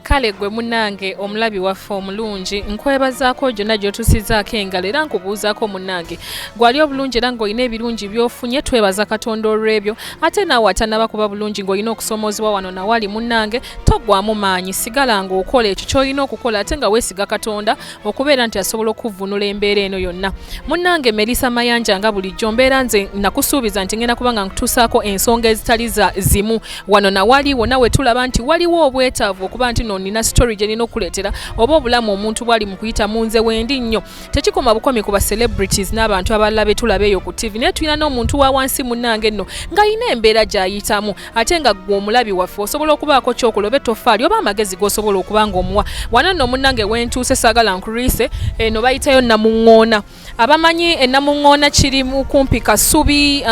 Kale gwe munnange omulabi waffe omulungi, nkwebazaako gyonna gy'otusizaako engalo, era nkubuuzaako munnange gwali obulungi era ng'olina ebirungi by'ofunye, twebaza Katonda olw'ebyo. Ate naawe atannaba kuba bulungi ng'olina okusoomoozebwa wano na wali, munnange toggwamu maanyi, sigala ng'okola ekyo ky'olina okukola ate nga weesiga Katonda okubeera nti asobola okuvvunula embeera eno yonna. Munnange Melissa Mayanja, nga bulijjo mbeera nze nakusuubiza nti ngenda kuba nga nkutuusaako ensonga ezitali za zimu wano na wali wonna we tulaba nti waliwo obwetaavu okuba nti no nina story gye nina okukuleetera oba obulamu omuntu bwali mu kuyita mu nze wendi nnyo. Tekikoma bukomi ku ba celebrities n'abantu abalala be tulaba eyo ku TV, naye tulina n'omuntu wa wansi munnange nno ng'alina embeera gy'ayitamu, ate nga ggwe omulabi waffe osobola okubaako ky'okola oba ettoffaali oba amagezi g'osobola okuba ng'omuwa. Wano nno munnange wentuuse saagala nkulwise, eno bayitayo Namuŋŋoona. Abamanyi enamuŋŋoona kiri kumpi Kasubi,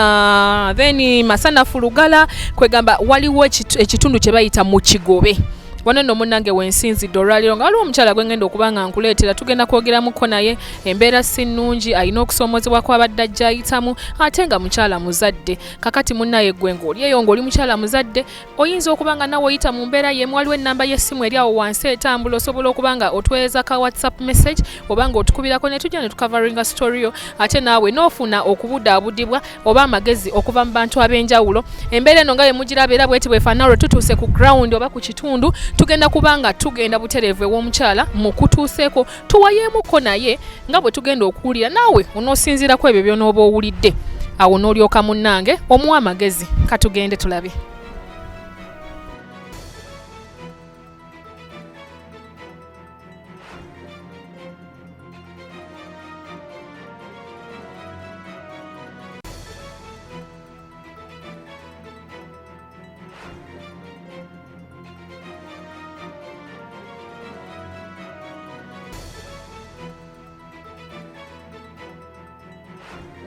then Masanafu Lugala, kwegamba waliwo ekitundu kye bayita mu Kigobe. Wano nno munnange wensinzidde olwaleero nga waliwo omukyala gwe ngenda okuba nga nkuleetera, tugenda kwogeramuko naye. Embeera si nnungi, alina okusoomozebwa kw'abadde ajja ayitamu, ate nga mukyala muzadde. Kakati munnaye ggwe ng'oli eyo ng'oli mukyala muzadde, oyinza okuba nga nawe oyita mu mbeera y'emu. Waliwo ennamba y'essimu eri awo wansi etambula, osobola okuba nga otuweereza ka WhatsApp message oba nga otukubirako ne tujja ne tukavaringa story yo, ate naawe n'ofuna okubudaabudibwa oba amagezi okuva mu bantu ab'enjawulo. Embeera eno nga bwe mugiraba era bweti bwefaanana. Olwo tutuuse ku ground oba ku kitundu, tugenda kuba nga tugenda butereevu ew'omukyala mukutuuseeko tuwayeemuko naye nga bwe tugenda okuwulira, naawe onoosinziirako ebyo by'onooba owulidde, awo n'olyoka munnange omuwa amagezi. Katugende tulabe.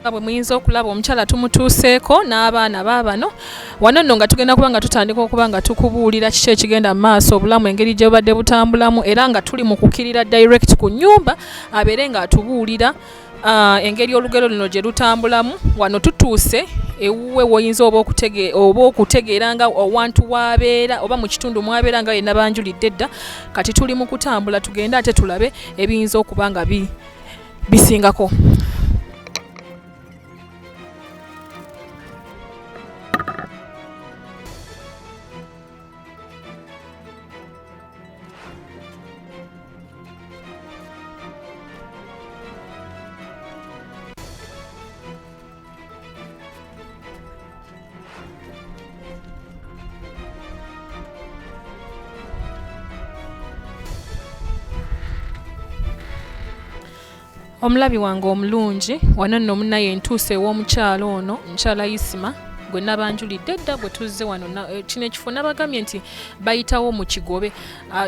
Bwe muyinza okulaba omukyala tumutuuseeko n'abaana baabano wano nno, nga tugenda kuba nga tutandika okuba nga tukubuulira kiki ekigenda mu maaso, obulamu engeri gye bubadde butambulamu, era nga tuli mu kukirira direct ku nnyumba abeere ng'atubuulira engeri olugero luno gye lutambulamu. Wano tutuuse ewuwe woyinza oba okutegeera nga owantu wabeera oba mu kitundu mwabeera nga yenna banjulidde dda. Kati tuli mu kutambula tugende ate tulabe ebiyinza okuba nga bisingako. Omulabi wange omulungi, wano nno munnaye ntuuse ew'omukyala ono, mukyala Isima gwe nabanjulidde edda bwe tuzze wano. Kino ekifo nabagambye nti bayitawo mu Kigobe,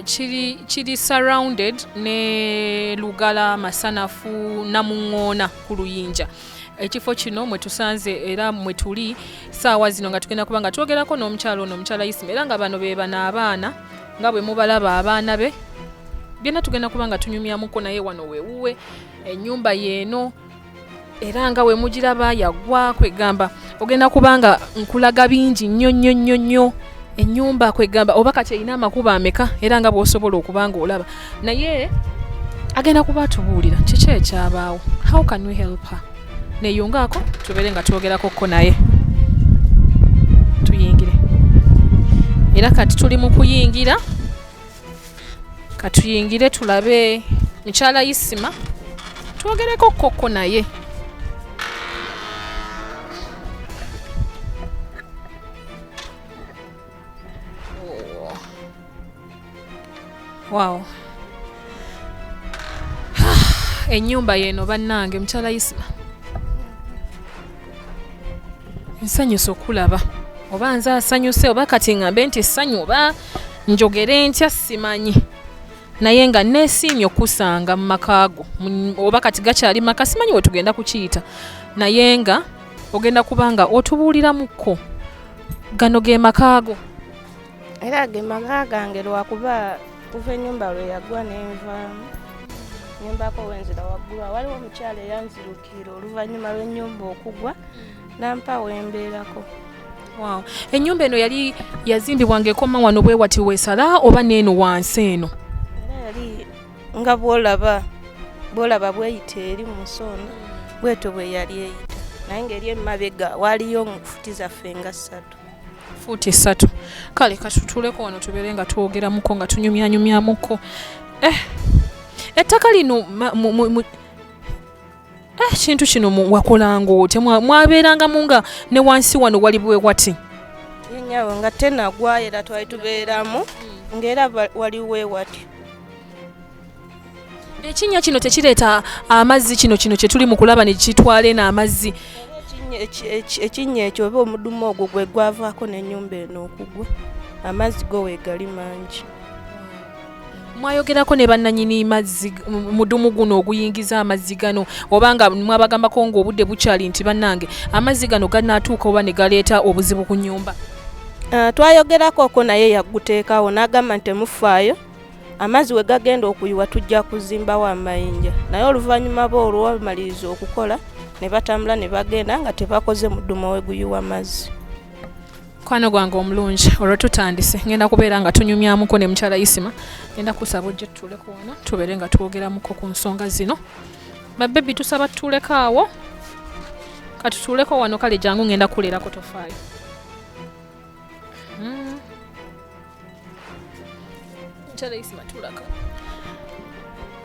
kiri surrounded ne Lugala, Masanafu, Namuŋŋoona ku Luyinja. Ekifo kino mwe tusanze era mwe tuli saawa zino nga tugenda kuba nga twogerako n'omukyala ono, omukyala Isima, era nga bano be bano abaana nga bwe mubalaba abaana be. Byonna tugenda kuba nga tunyumyamuko naye. Wano wewuwe ennyumba yeeno, era nga we mugiraba yagwa. Kwegamba ogenda kuba nga nkulaga bingi nnyo nnyo nnyo nnyo. Ennyumba kwegamba oba kati erina amakubo ameka, era nga bw'osobola okuba nga olaba, naye agenda kuba atubuulira kiki ekyabaawo, how can we help her. Neyungaako tubeere nga twogerako ko naye, tuyingire. Era kati tuli mu kuyingira, katuyingire tulabe mukyala Isima twogereko kokko naye. Wow, ennyumba yeeno bannange. Mukyala Isima, nsanyuse okulaba, oba nze asanyuse oba kati ŋŋambe nti essanyu oba njogere ntya simanyi, naye nga neesiimye okusanga mu maka go, oba kati gakyali maka simanyi we tugenda kukiyita, naye nga ogenda kuba nga otubuuliramuko. Gano ge maka go? Era ge maka gange, lwakuba kuva ennyumba lwe yagwa nenvaamu nembako wenzira waggulu. Waliwo omukyala eyanzirukiira oluvannyuma lw'ennyumba okugwa, nampa wembeerako. Wow. Ennyumba eno yali yazimbibwa ng'ekoma wano bwe wati weesala oba n'eno wansi eno? Era yali nga bwolaba bweyita eri mu nsonda, bwetyo bwe yali eyita, naye ng'eri emabega waaliyo futi zaffe nga 3. Futi 3. Kale katutuuleko wano tubeere nga twogeramuko, nga tunyumyanyumyamuko. Ettaka lino ekintu kino wakolanga otya? Mwabeerangamu nga ne wansi wano wali bwe wati? Ye nnyabo, nga tenagwa era twali tubeeramu ng'era wali we wati. Ekinnya kino tekireeta amazzi, kino kye tuli mu kulaba ne kitwala eno amazzi. Ekinnya ekyo oba omudumu ogwo gwe gwavaako n'ennyumba eno okugwa, amazzi go weegali mangi. Mwayogerako ne bannannyini mazzi mudumu guno oguyingiza amazzi gano, oba nga mwabagambako ng'obudde bukyali nti bannange amazzi gano ganaatuuka oba ne galeeta obuzibu ku nnyumba? Twayogerako okwo naye yaguteekawo n'agamba nti temufaayo, amazzi we gagenda okuyiwa tujja kuzimbawo amayinja, naye oluvannyuma bo olwamaliriza okukola ne batambula ne bagenda nga tebakoze mudumu we guyiwa mazzi. Mukwano gwange omulungi, olwo tutandise ngenda kubeera nga tunyumyamuko ne mukyala Isima. Ngenda kusaba ojje tutuuleko wano tubeere nga twogeramuko ku nsonga zino. Babebi tusaba tutuuleko awo, katutuuleko wano. Kale jangu ngenda kuleerako, tofaayo. Mukyala Isima tuulako.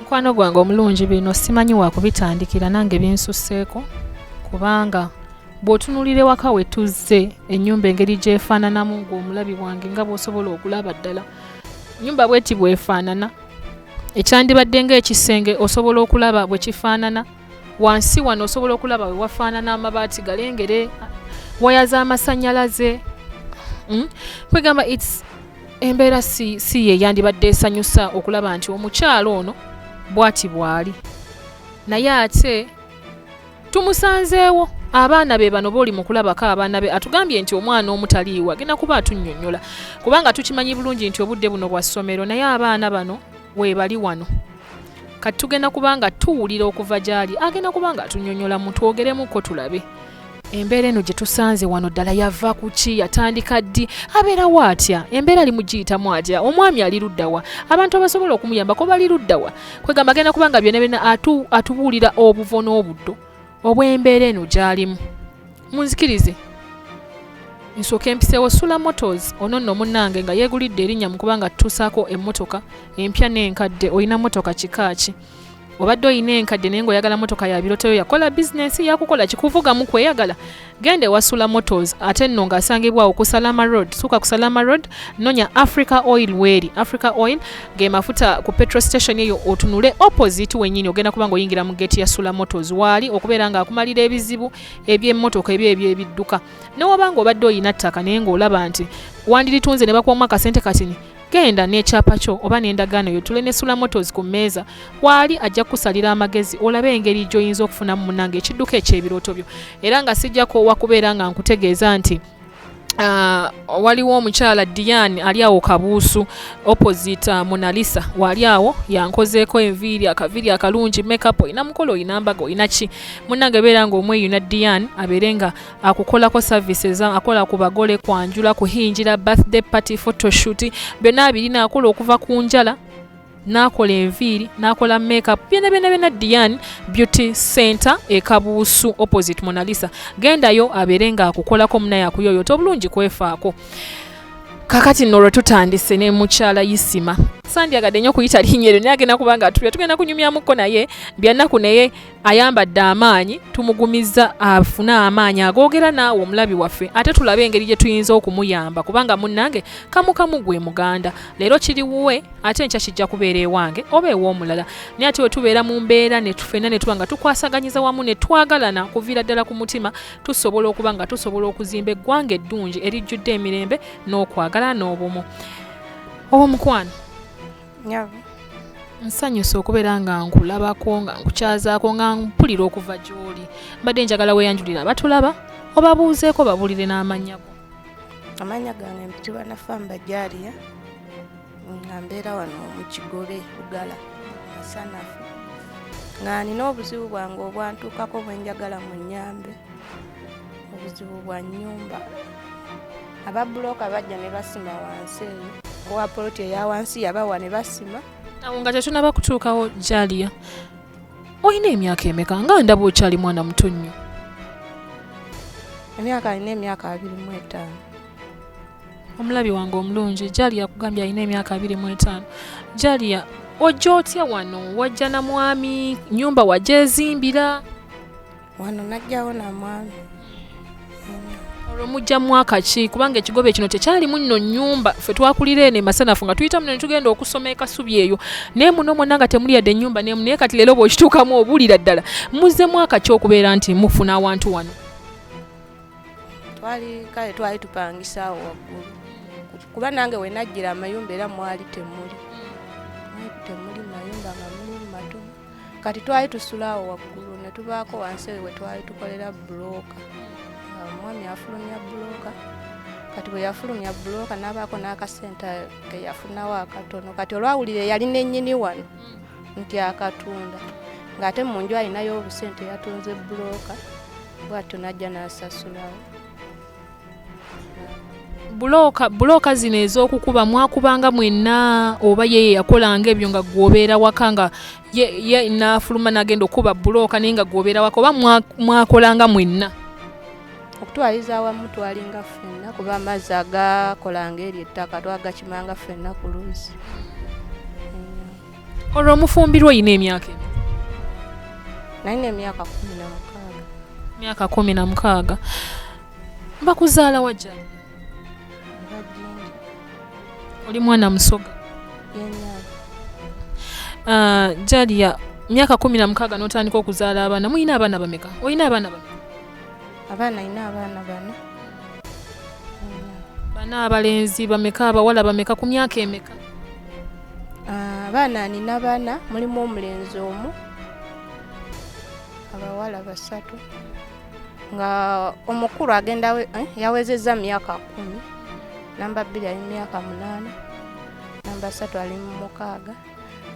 Mukwano gwange omulungi, bino simanyi wakubitandikira nange binsusseeko, kubanga bw'otunuulira ewaka we tuzze ennyumba engeri gy'efaananamu ng'omulabi wange nga bw'osobola okulaba ddala nnyumba bw'eti bw'efaanana, ekyandibadde ng'ekisenge osobola okulaba bwe kifaanana, wansi wano osobola okulaba we wafaanana, amabaati galengere, waya z'amasannyalaze. Kwegamba its embeera si ye yandibadde esanyusa okulaba nti omukyalo ono bw'ati bw'ali, naye ate tumusanzeewo abaana be bano b'oli mu kulabako abaana be. Atugambye nti omwana omu taliiwo, agenda kuba atunnyonnyola kubanga tukimanyi bulungi nti obudde buno bwa ssomero, naye abaana bano weebali wano. Kati tugenda kubanga tuwulira okuva gy'ali, agenda kubanga atunnyonnyola, mutwogeremuko tulabe embeera eno gye tusanze wano ddala yava ku ki, yatandika ddi, abeerawo atya, embeera ali mugiyitamu atya, omwami ali luddawa, abantu abasobola okumuyambako bali luddawa. Kwegamba agenda kubanga byonna byonna atubuulira obuvo n'obuddo obw'embeera eno gy'alimu. Munzikirize nsooke mpiseewo Sula Motors. Ono nno munnange nga yeegulidde erinnya mu kubanga tutuusaako emmotoka empya n'enkadde. Olina mmotoka kika ki? Obadde olina enkadde naye ng'oyagala mmotoka ya biroto, yakola bizinensi yakukola kikuvugamu kweyagala, genda ewa Sula Motors. Ate nno ng'asangibwawo ku Salama Road, suuka ku Salama Road, nonya Africa Oil weeri. Africa Oil ge mafuta ku petrol station eyo, otunule opposite wennyini, ogenda kuba ng'oyingira mu gate ya Sula Motors, waali okubeera ng'akumalira ebizibu eby'emmotoka ebyo eby'ebidduka. Ne waba ng'obadde olina ttaka naye ng'olaba nti wandiritunze ne bakuwamu akasente katini, genda n'ekyapa kyo oba n'endagaano yo, tule ne Sula Motors ku mmeeza, waali ajja kukusalira amagezi olabe engeri gy'oyinza okufunamu munnange ekidduka eky'ebirooto byo. Era nga sijjako wakubeera nga nkutegeeza nti waliwo omukyala Diane ali awo Kabuusu opposite Monalisa, wali awo yankozeeko enviiri, akaviiri akalungi, makeup. Olina mukolo, olina mbaga, olina ki, munnange beera ng'omweyuna Diane abeere nga akukolako services. Akola ku bagole, kwanjula, kuhinjira, birthday party, photoshoot, byonna abirina. Akola okuva ku njala n'akola enviiri, n'akola makeup, byonna byonna byonna. Diane Beauty Center e Kabuusu opposite Monalisa, gendayo abeere ng'akukolako munaye akuyoyota obulungi kwefaako. Kakati nno olwo tutandise ne mukyala Isima. Sandyagadde nnyo kuyita linnya eryo, naye agenda kuba nga atulya, tugenda kunyumyamuko naye byannaku, naye ayambadde amaanyi, tumugumiza afune amaanyi agoogera naawe omulabi waffe, ate tulabe engeri gye tuyinza okumuyamba, kubanga munnange kamukamu gwe muganda. Leero kiri wuwe, ate enkya kijja kubeera ewange oba ew'omulala, naye ate we tubeera mu mbeera ne ffenna ne tuba nga tukwasaganyiza wamu ne twagalana kuviira ddala ku mutima, tusobola okuba nga tusobola okuzimba eggwanga eddungi erijjudde emirembe n'okwagala n'obumu. Omukwano, nsanyusa okubeera nga nkulabako, nga nkukyazaako, nga mpulira okuva gy'oli. Mbadde njagala weeyanjulira abatulaba, obabuuzeeko, babuulire n'amannya go. Amannya gange mpitibwa Nafamba Jalia, nga mbeera wano mu Kigobe Bugala Masanafu, nga nina obuzibu bwange obwantuukako bwe njagala mu nnyambe, obuzibu bwa nnyumba. Ababbulooka bajja ne basima wansi eyo, owa poloti eya wansi yabawa ne basima. Awo nga tetunaba kutuukawo, Jalia, olina emyaka emeka? Nga ndaba okyali mwana muto nnyo. Emyaka, alina emyaka 25. Omulabi wange omulungi, Jalia akugambye alina emyaka 25. Jalia, ojja otya wano? Wajja na mwami? Nyumba wajezimbira? Wano najjawo na mwami. Olwo mujja mwaka ki? Kubanga ekigobe kino tekyalimu nno nnyumba. Ffe twakulira eno emasanafu nga tuyita muno ne tugenda okusoma ekasubi eyo, naye muno mwonna nga temuli yadde ennyumba n'emu. Naye kati leero bw'okituukamu obuulira ddala. Muzze mwaka ki okubeera nti mufuna awantu wano? Twali kale twali tupangisa awo waggulu, kuba nange we najjira amayumba era mwali temuli, mwali temuli mayumba, nga mulimu matono. Kati twali tusula awo waggulu ne tubaako wansi eyo we twali tukolera bulooka. Omwami afulumya bulooka, kati bwe yafulumya bulooka n'abaako n'akasente ke yafunawo akatono. Kati olwawulira eyali nennyini wano nti akatunda, ng'ate mu nju alinayo obusente, yatunze bulooka, bwatyo n'ajja n'asasulawo. Bulooka zino ez'okukuba mwakubanga mwenna, oba ye yakolanga ebyo nga gwobeera waka, nga ye n'afuluma n'agenda okukuba bulooka naye nga gwobeera waka, oba mwakolanga mwenna? Okutwaliza awamu twalinga ffenna, kuba amazzi agakolanga eryo ettaka twagakimanga ffenna ku luzzi. Olwo omufumbirwa oyina emyaka emeka? Nalina emyaka 16. Myaka 16. Bakuzaala wajja? Bajjinja. Oli mwana Musoga? Yennyabo. Jalia, myaka 16 n'otandika okuzaala abaana. Mulina abaana bameka? Olina abaana bameka? Abaana, alina abaana bana. Bana abalenzi bameka, abawala bameka, ku myaka emeka? Abaana nina bana, mulimu omulenzi omu, abawala basatu, nga omukulu agenda yawezezza myaka 10, namba 2 ali mu myaka 8, namba 3 ali mu 6,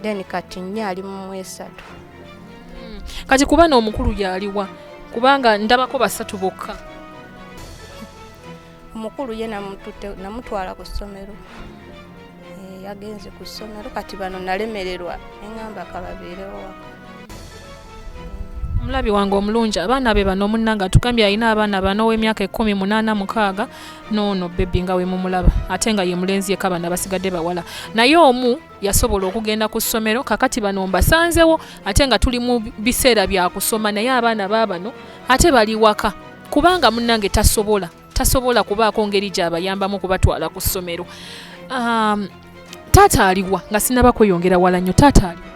then kati 4 ali mu 3. Kati kuba n'omukulu yaliwa? Kubanga ndabako basatu bokka. Omukulu ye namutwala ku ssomero. Yagenze ku ssomero, kati bano nalemererwa neŋŋamba kababeerewo waka. Omulabi wange omulungi, abaana be bano. Munnange atugambye alina abaana bano, ow'emyaka 10, 8, 6, noono baby nga we mumulaba, ate nga ye mulenzi yekka, bano abasigadde bawala, naye omu yasobola okugenda ku ssomero. Kakati bano mbasanzewo ate nga tuli mu biseera bya kusoma, naye abaana baabano ate bali waka, kubanga munnange tasobola kubaako ngeri gy'abayambamu kubatwala ku ssomero. Taata aliwa? Nga sinaba kweyongera wala nnyo, taata aliwa?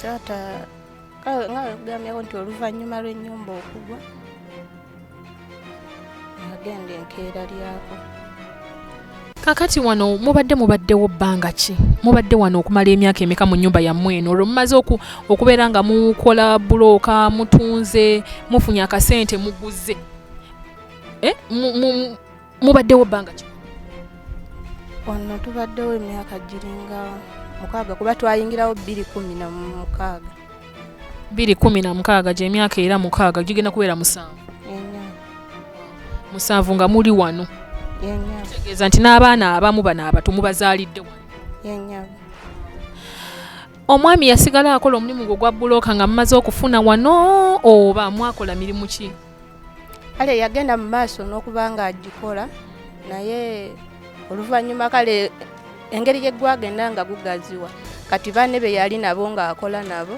Taata kale nga wekugambyeko nti oluvannyuma lw'ennyumba okugwa yagenda enkeera lyako. Kakati wano mubaddewo bbanga ki? Mubadde wano okumala emyaka emeka mu nnyumba yammwe eno? Olwo mumaze okubeera nga mukola bulooka, mutunze, mufunye akasente, muguze, mubaddewo bbanga ki? Wano tubaddewo emyaka giringa 6, kuba twayingirawo 2016. 2016, gyemyaka era 6, gigenda kubeera 7. Enya. 7 nga muli wano. Yenya. Kitegeeza nti n'abaana abamu bano abato mubazaalidde wano. Yenya. Omwami yasigala akola omulimu gwe gwa bulooka nga mumaze okufuna wano, oba mwakola mirimu ki? Kale yagenda mu maaso n'okuba nga agikola, naye oluvannyuma kale engeri gye gwagenda nga gugaziwa, kati banne be yali nabo ng'akola nabo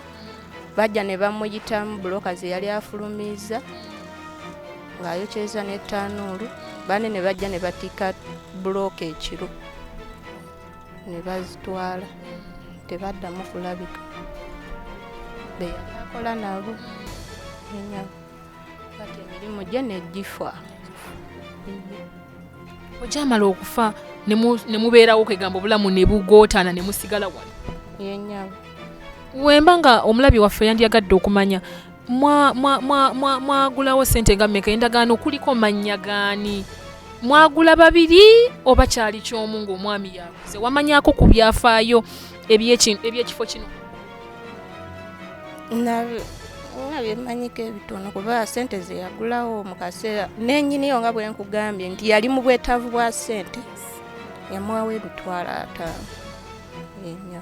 bajja ne bamuyitamu bulooka ze yali afulumizza ng'ayokyeza n'ettanuulu, banne ne bajja ne batikka bulooka ekiro ne bazitwala, tebaddamu kulabika be yali akola nabo. Enya kati emirimu gye ne gifa. Ogyamala okufa ne mubeerawo, kwegamba obulamu ne bugootaana ne musigala wano. Yennyabo. Wemba nga omulabi waffe yandyagadde okumanya, mwagulawo sente nga mmeka? Endagaano kuliko mannya gaani? Mwagula babiri oba kyali ky'omu ng'omwami yaguze? Wamanyako ku byafaayo eby'ekifo kino? Nga byemmanyiko ebitono, kuba sente ze yagulawo mu kaseera nennyiniyo nga bwe nkugambye nti yali mu bwetaavu bwa sente, yamuwawo 50,000 ennyo.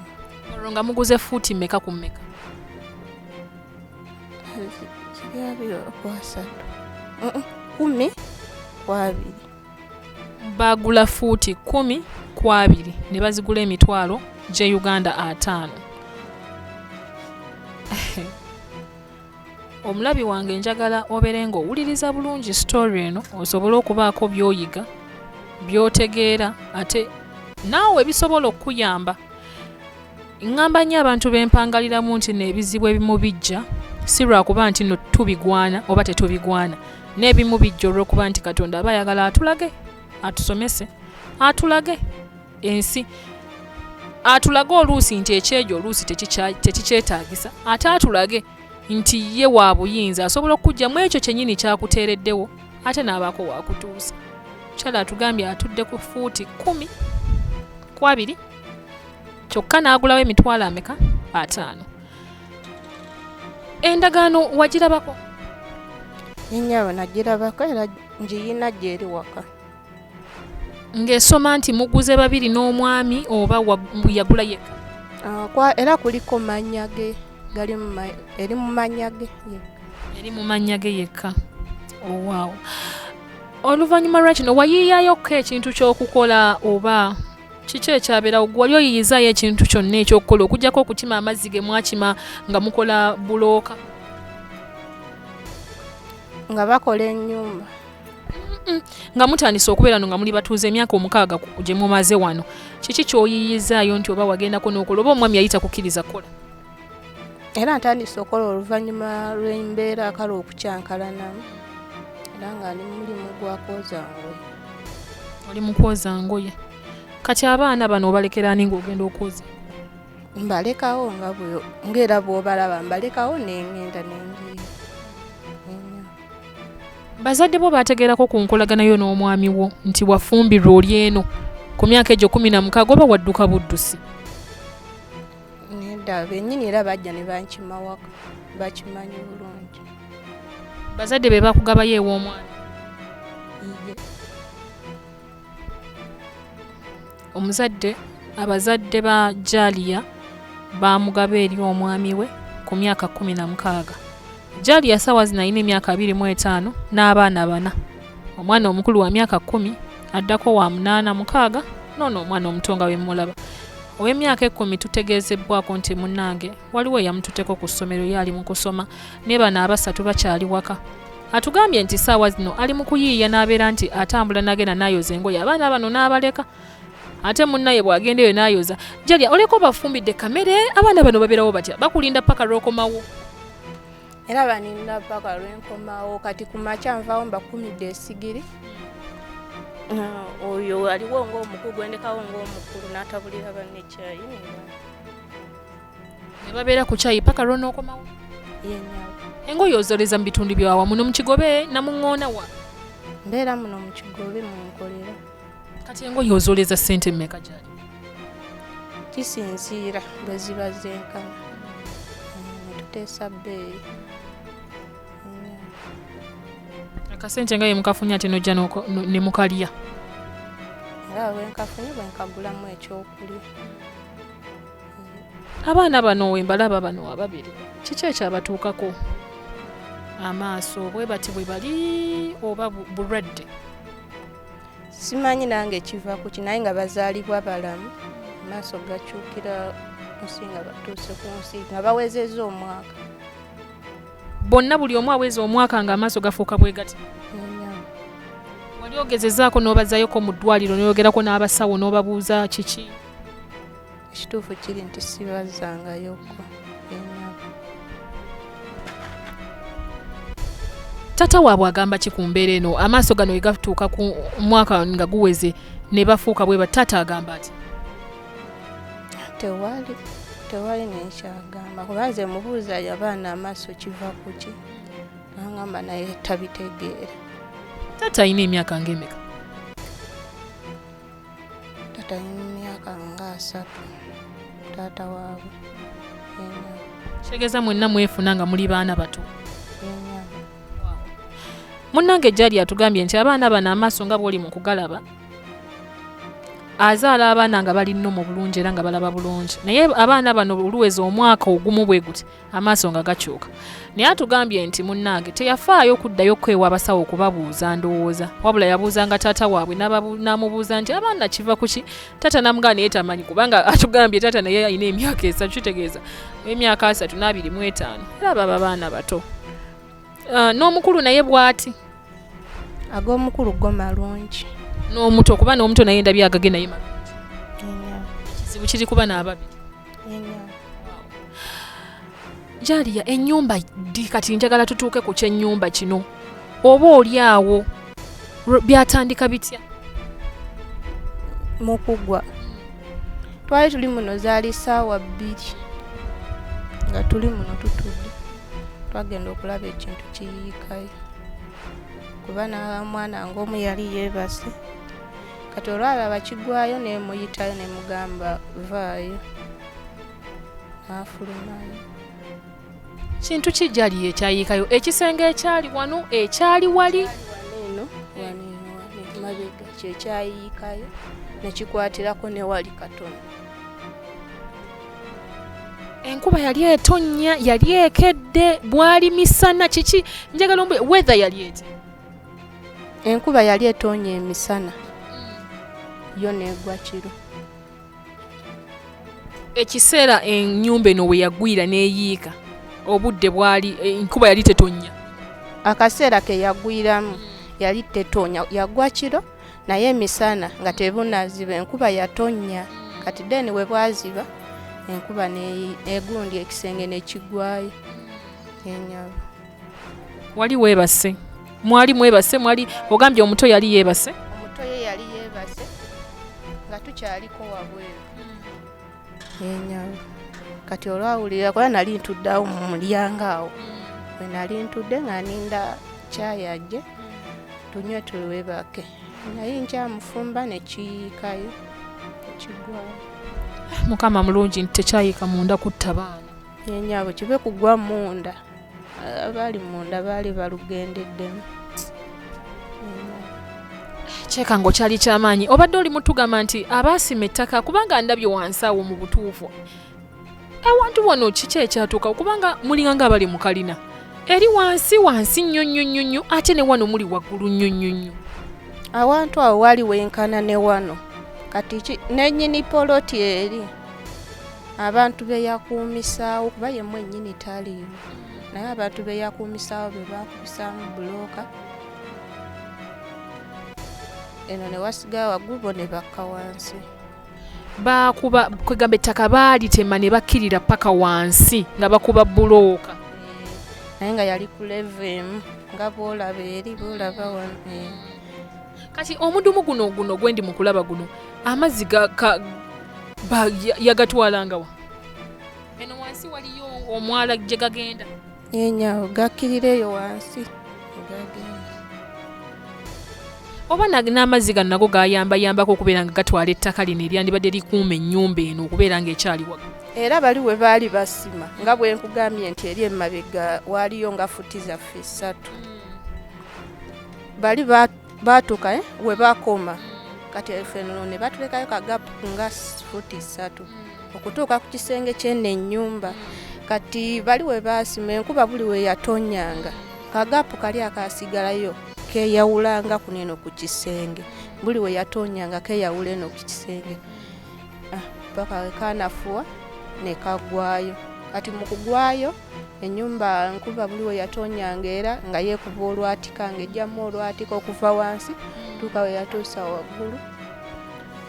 Olwo nga muguze fuuti mmeka ku mmeka? Ziri 20 ku 30. 10 ku 20. Baagula fuuti 10 ku 20 ne bazigula emitwalo gye Uganda 50. Omulabi wange njagala obeere ng'owuliriza bulungi story eno osobole okubaako by'oyiga, by'otegeera, ate naawe bisobola okukuyamba. Ŋŋamba nnyo abantu b'empangaliramu nti n'ebizibu ebimu bijja si lwakuba nti no tubigwana oba tetubigwana, n'ebimu bijja olw'okuba nti Katonda aba ayagala atulage, atusomese, atulage ensi, atulage oluusi nti ekyejo oluusi tekikyetaagisa, ate atulage nti ye wa buyinza asobola okuggyamu ekyo kyennyini kyakuteereddewo ate n'abaako waakutuusa. Mukyala atugambye atudde ku fuuti 10 ku 20 kyokka n'agulawo emitwalo ameka? 50. Endagaano wagirabako? Nnyabo nagirabako era ngiyina gy'eri waka. Ng'esoma nti muguze babiri n'omwami oba yagula yekka? Era kuliko mannya ge, eri mu mannya ge yekka. Eri mu mannya ge yekka. Oh, wow. Oluvannyuma lwa kino wayiiyayokko ekintu ky'okukola oba kiki ekyabeerawo? Gwe wali oyiiyizaayo ekintu kyonna eky'okukola okuggyako okukima amazzi ge mwakima nga mukola bulooka? Nga bakola ennyumba. Nga mutandise okubeera no nga muli batuuze emyaka 6 gye mumaze wano, kiki ky'oyiiyizaayo nti oba wagendako n'okola oba omwami yali takukkiriza kukola? Era ntandise okukola oluvannyuma lw'embeera kale okukyankalanamu, era nga ndi mu mulimu gwa kwoza ngoye. Oli mu kwoza ngoye. Kati abaana bano obalekera ani ng'ogenda okwoza? Mbalekawo ng'era bw'obalaba mbalekawo nengenda nengiira. Bazadde bo baategeerako ku nkolagana yo n'omwami wo nti wafumbirwa oli eno ku myaka egyo 16 oba wadduka buddusi? Nedda, bennyini era bajja ne bankima waka, bakimanyi bulungi. Bazadde be bakugabayo ew'omwami? Iye. Omuzadde, abazadde ba Jalia baamugaba eri omwami we ku myaka 16. Jalia ssaawa zino alina emyaka 25 n'abaana 4. Omwana omukulu wa myaka 10, addako wa 8 6, n'ono omwana omuto nga bwe mulaba. Ow'emyaka 10 tutegeezebbwako nti munnange waliwo eyamututteko ku ssomero ye ali mu kusoma, ne bano abasatu bakyali waka. Atugambye nti ssaawa zino ali mu kuyiiya n'abeera nti atambula n'agenda n'ayoza engoye abaana bano n'abaleka. Ate munnaye bw'agenda eyo n'ayoza. Jalia, oleka obafumbidde kamere, abaana bano babeerawo batya? Bakulinda paka lw'okomawo? Era baninda paka lwenkomawo. Kati ku makya nvaawo mbakumidde esigiri. Oyo aliwo ng'omukulu, gwendekawo ng'omukulu n'atabulira banne kyayi ne Ne babeera ku kyayi paka lw'onookomawo? Ye nnyabo. Engoye ozoleza mu bitundu bya muno mu Kigobe na mu Ŋŋoona wa? Mbeera muno mu Kigobe mwe nkolera. Kati engoye ozoleza ssente mmeka gy'ali? Kisinziira bwe ziba zenkana. Ne tuteesa bbeeyi. Akasente nga ye mukafunye ate n'ojja ne mukalya. Era bwe nkafunye bwe nkagulamu ekyokulya. Abaana bano we mbalaba bano ababiri, kiki ekyabatuukako? Amaaso bwe bati bwe bali oba bulwadde? Simanyi nange kiva ku ki, naye nga bazaalibwa balamu, amaaso gakyukira nsi nga batuuse ku nsi nga bawezezza omwaka. Bonna buli omu aweza omwaka ng'amaaso gafuuka bwe gati. Wali ogezezaako n'obazzayoko mu ddwaliro n'oyogerako n'abasawo n'obabuuza kiki? Ekituufu kiri nti sibazzangayoko. Taata waabwe agamba ki ku mbeera eno? Amaaso gano we gatuuka ku mwaka nga guweze ne bafuuka bwe bati, taata agamba ati? Tewali n'ekyagamba, kuba nze mubuuza abaana amaaso kiva ku ki? N'angamba naye tabitegeera. Taata alina emyaka ng'emeka? Taata alina emyaka nga 30, taata waabwe. Kitegeeza mwenna mwefuna nga muli baana bato. Munnange Jali atugambye nti abaana bano amaaso nga bw'oli mu kugalaba, azaala abaana nga bali nnomo bulungi era nga balaba bulungi, naye abaana bano oluweza omwaka ogumu bwe guti amaaso nga gakyuka. Naye atugambye nti munnange teyafaayo okuddayo kwewa abasawo okubabuuza ndowooza, wabula yabuuzanga taata waabwe n'amubuuza nti abaana kiva ku ki? Taata n'amugamba naye tamanyi, kubanga atugambye taata naye alina emyaka 3, kitegeeza emyaka 3 na 25, era baba baana bato. N'omukulu naye bw'ati. Ag'omukulu go malungi. N'omuto, kuba n'omuto naye ndabye agage naye malungi. Ekizibu kiri kuba n'ababiri. Jaliya, ennyumba ddi kati njagala tutuuke ku kyennyumba kino, oba oli awo byatandika bitya? Mu kugwa twali tuli muno, zaali ssaawa 2 nga tuli muno tutudde, twagenda okulaba ekintu kiyiikayo, kuba n'omwana ng'omu yali yeebase. Kati olwalaba kigwayo nemuyitayo nemugamba vaayo, n'afulumayo. Kintu ki Jaliya ekyayiikayo? Ekisenge ekyali wano, ekyali wali? Wano eno, wano eno, wano mabega kyekyayiikayo nekikwatirako ne wali katono. Enkuba yali etonnya, yali ekedde, bwali misana, kiki? Njagala ombu weather yali eti? Enkuba yali etonya emisana, yo negwa kiro. Ekiseera ennyumba eno we yagwira n'eyiika, obudde bwali enkuba yali tetonnya? Akaseera ke yagwiramu yali tetonya, yagwa kiro, naye emisana nga tebunaziba enkuba yatonnya. Kati then we bwaziba enkuba egundi ekisenge nekigwayo enyabo. Wali weebase, mwali mwebase, mwali ogambye omuto yali yeebase? Omuto ye yali yeebase nga tukyaliko wabweru enyabo. Kati olwawulira, kuba nali ntudde awo mu mulyango awo we nali ntudde nga ninda kyayi ajje tunywe tuwebake, naye nkyamufumba nekiyiikayo nekigwayo. Mukama mulungi nti tekyayiika munda kutta baana. Enyabo kibe kugwa munda, abaali munda baali balugendeddemu. Kyekango kyali kyamaanyi. Obadde oli mutugamba nti abaasima ettaka, kubanga ndabye wansi awo mu butuufu awantu wano kiki ekyatuuka? Kubanga mulinga nga abali mu kalina eri wansi wansi nnyo nnyo nnyo nnyo, ate ne wano muli waggulu nnyo nnyo nnyo. Awantu awo wali wenkana ne wano. Kati nennyini poloti eri abantu be yakuumisaawo, kuba ye mwennyini taliiwo, naye abantu be yakuumisaawo be baakubisaamu bulooka eno ne wasigala waggulu, bo ne bakka wansi. Bakuba, kwegamba ettaka baalitema ne bakkirira paka wansi nga bakuba bulooka. Naye nga yali ku level emu nga bwolaba eri, bwolaba wano. Kati omudumu guno gwendi mu kulaba guno, amazzi yagatwalangawa? Eno wansi waliyo omwala gye gagenda? Enyawo gakkirira eyo wansi gagenda. Oba n'amazzi gano nago gayambayambako okubeera nga gatwala ettaka lino eryandibadde likuuma ennyumba eno okubeera ng'ekyali waggulu? Era bali we baali basima, nga bwe nkugambye nti eri emabega waaliyo nga futi zaffe 3, bali baatuuka we bakoma. Kati ffe nno ne batulekayo kagapu nga futi 3 okutuuka ku kisenge ky'eno ennyumba. Kati bali we baasima, enkuba buli we yatonyanga, kagapu kali akasigalayo keeyawulanga kuno eno ku kisenge. Buli we yatonyanga keeyawula eno ku kisenge. Paka we kanafuwa ne kaggwayo. Kati mu kugwayo ennyumba, nkuba buli we yatonyanga era nga yeekuba olwatika, ng'ejjamu olwatika okuva wansi tuuka we yatuusa waggulu.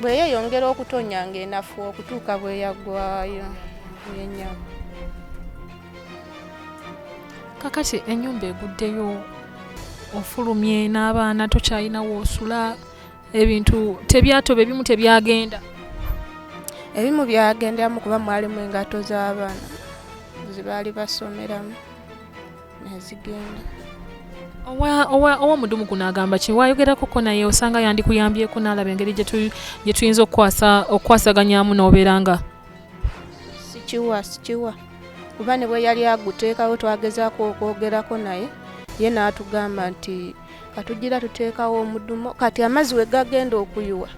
Bwe yeeyongera okutonya ng'enafuwa okutuuka bwe yaggwayo yenyama. Kakati ennyumba eguddeyo, ofulumye n'abaana, tokyalina woosula, ebintu tebyatoba, ebimu tebyagenda? Ebimu byagenderamu, kuba mwalimu engato z'abaana ze baali basomeramu nezigenda. Owa mudumu guno agamba ki? Wayogerakoko naye? Osanga yandikuyambyeko n'alaba engeri gye tuyinza okukwasaganyaamu n'obeera nga Sikiwa, sikiwa. Kuba ne bwe yali aguteekawo twagezaako okwogerako naye, ye n'atugamba nti katugira tuteekawo omudumo, kati amazzi we gagenda okuyiwa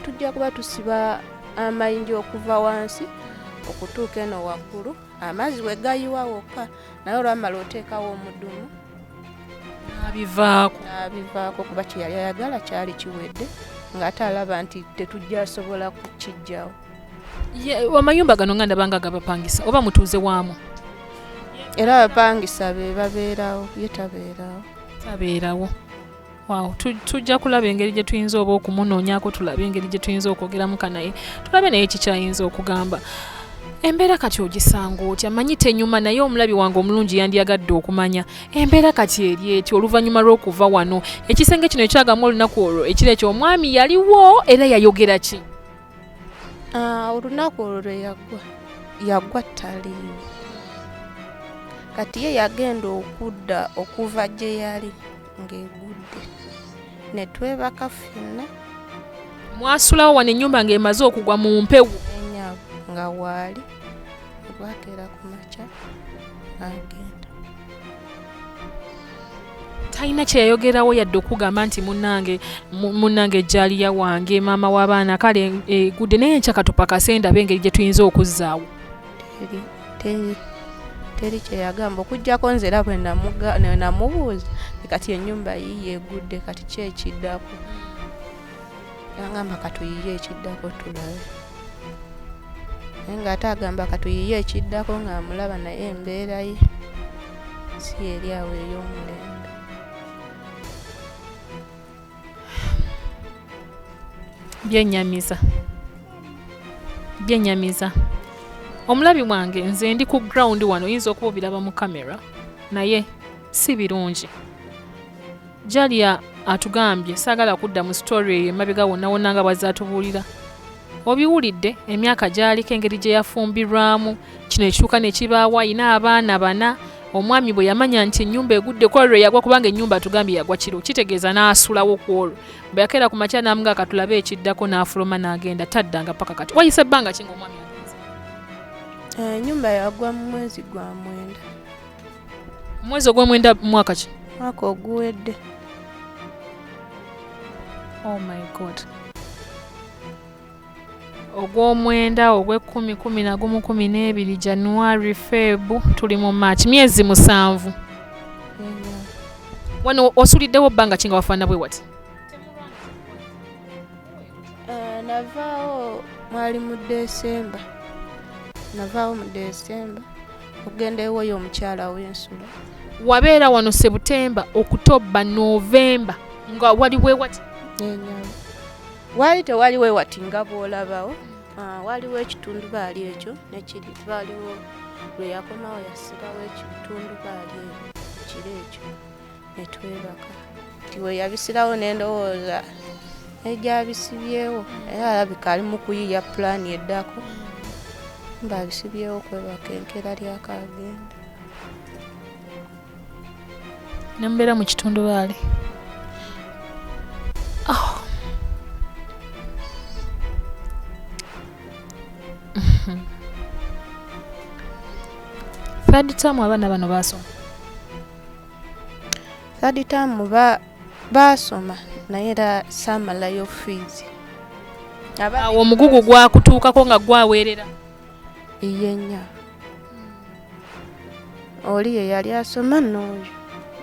tujja kuba tusiba amayinja okuva wansi okutuuka eno waggulu, amazzi we gayiwa wokka, naye olwamala oteekawo omudumo n'abivaako kuba kye yali ayagala kyali kiwedde, ng'ate alaba nti tetujjasobola kukiggyawo. Amayumba gano nga ndaba nga gabapangisa oba mutuuze waamu? Era abapangisa be babeerawo, ye tabeerawo. Tabeerawo. Wow, tujja kulaba engeri gye tuyinza oba okumunoonyaako, tulabe engeri gye tuyinza okwogeramuka naye, tulabe naye kikyayinza okugamba. Embeera kati ogisanga otya? Manyi tenyuma, naye omulabi wange omulungi yandyagadde okumanya embeera kati eri etya oluvannyuma lw'okuva wano. Ekisenge kino ekyagamu olunaku olwo ekiro ekyo omwami yaliwo era yayogera ki? Olunaku olwo lwe yagwa, yagwa taliiwo. Kati ye yagenda okudda okuva gye yali ng'egudde, ne twebaka ffenna. Mwasulawo wano ennyumba ng'emaze okugwa mu mpewo? Nga waali, bwakeera ku makya n'agenda. Talina kye yayogerawo yadde okugamba nti munnange ejjaaliya wange, maama w'abaana, kale egudde naye enkya katupakase ndabe engeri gye tuyinza okuzzaawo. Teri kye yagamba, okuggyako nze era bwe namubuuza kati ennyumba yiiyo egudde, kati ki ekiddako? Yangamba katuyiye ekiddako tulabe. Naye ng'ate agamba katuyiye ekiddako ng'amulaba, naye embeera ye si eri awo ey'omulembe. Byennyamiza, byennyamiza. Omulabi wange, nze ndi ku ground wano, oyinza okuba obiraba mu kamera, naye si birungi. Jalia atugambye saagala kudda mu story eyo emabega wonna wonna nga bw'azze atubuulira. Obiwulidde emyaka gy'aliko, engeri gye yafumbirwamu, kino ekituuka ne kibaawo, ayina abaana bana. Omwami bwe yamanya nti ennyumba egudde ku olwo yagwa, kubanga ennyumba atugambye yagwa kiro, kitegeeza n'asulawo ku olwo. Bwe yakeera ku makya n'amuga katulabe ekiddako, n'afuluma n'agenda, taddanga paka kati. Wayise ebbanga ki ng'omwami agenze? Ennyumba yagwa mu mwezi gwa 9. Mwezi ogw'omwenda mwaka ki? Mwaka oguwedde. Oh my God. Ogw'omwenda, ogw'ekkumi, 11, 12, January, Feb, tuli mu March, myezi 7. Wano osuliddewo bbanga ki nga wafaanana bwe wati? Navaawo mwali mu Desemba. Navaawo mu Desemba okugenda ewoyo omukyala w'ensulo. Wabeera wano Sebutemba, Okutoba, Novemba nga wali bwe wati? Wali tewali we wati nga bw'olabawo. Waliwo ekitundubaali ekyo nekiri, waliwo lwe yakomawo yasibawo ekitundubaali ekiro ekyo ne twebaka. Nti we yabisirawo ne ndowooza egyabisibyewo, era alabika ali mu kuyiiya pulaani eddako, mba abisibyewo kwebaka enkeera lyakagenda. Ne mubeera mu kitundubaali. Oh. Third term abaana bano baasoma? Third term baasoma, naye era saamalayo fees. Awo omugugu gwakutuukako nga gwaweerera? Iye nnyo. Oli ye yali asoma n'oyo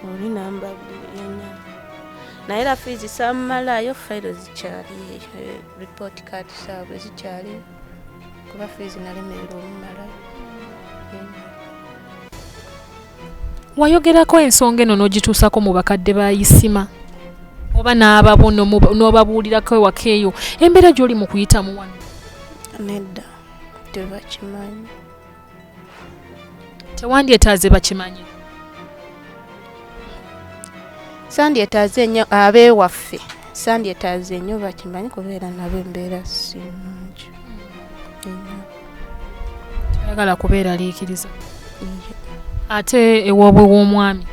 oli namba nnyo, naye era fees saamalayo, fayiro zikyali eyo, report card zaabwe zikyali, kuba fees nalemererwa omumalayo. Wayogerako ensonga eno n'ogituusako mu bakadde ba Isima oba n'ababo n'obabuulirako ewaka eyo embeera gy'oli mu kuyitamu wano? Nedda, tebakimanyi. Tewandyetaaze bakimanye? Sandyetaaze nnyo ab'ewaffe, sandyetaaze nnyo bakimanyi kubeera nabo embeera si nnungi. Toyagala kubeeraliikiriza. Ate ewoobwe w'omwami?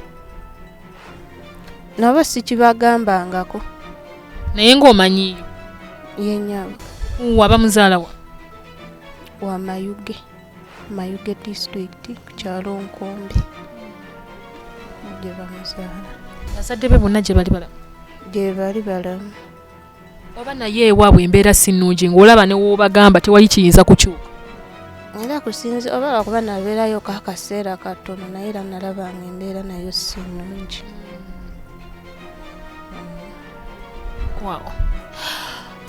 Nabo sikibagambangako. Naye ng'omanyiiyo? Ye nnyabo. Waba muzaala wa? Wa Mayuge. Mayuge disitulikiti ku kyalo Nkumbi gye bamuzaala. Bazadde be bonna gye bali balamu? Gye bali balamu. Oba naye ewaabwe embeera si nnungi ng'olaba ne w'obagamba tewali kiyinza kukyuka? Era kusinzi oba lwakuba nabeerayo ko akaseera katono naye era nalaba nga embeera nayo si nnungi. Wow.